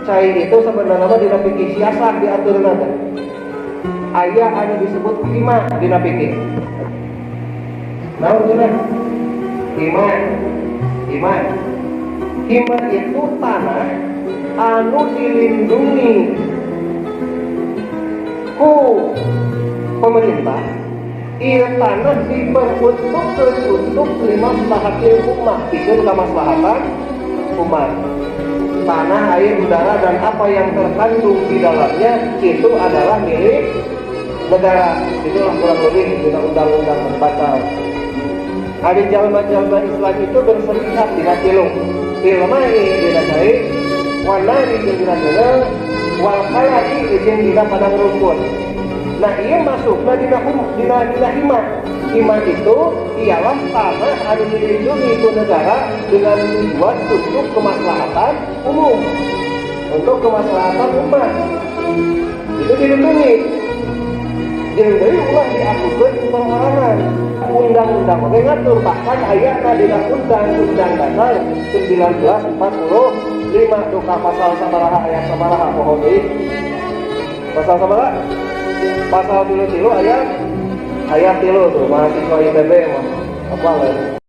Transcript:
Cai itu sebenarnya mah dina fikih siasah diaturna teh. Aya anu disebut hima dina fikih. Naon cenah? Hima. Hima. Hima itu tanah anu dilindungi ku pemerintah. Ieu tanah diperuntukkan untuk limaslahatil ummah, pikeun kamaslahatan umat. Tanah, air, udara, dan apa yang terkandung di dalamnya itu adalah milik negara. Itulah kurang lebih dina undang-undang pasal. Ari jalma-jalma Islam itu berserikat dina tilu. Fil ma'i, dina cai, wan nari, jeung dina teuneul, wal kala'i, jeung dina padang rumput. Nah, ieu masukna dina hima. Hima itu ialah tanah anu dilindungi ku negara dengan tujuan untuk kemaslahatan umum, untuk kemaslahatan umat. Itu dilindungi. Jeung deui ulah diakukeun ku perorangan. Undang-undang oge ngatur, bahkan ayatna dina Undang-Undang Dasar 1945 duka pasal sabaraha, ayat sabaraha, poho deui. Pasal sabaraha? Pasal 33 ayat 3 tuh, mahasiswa ITB mah apa lah.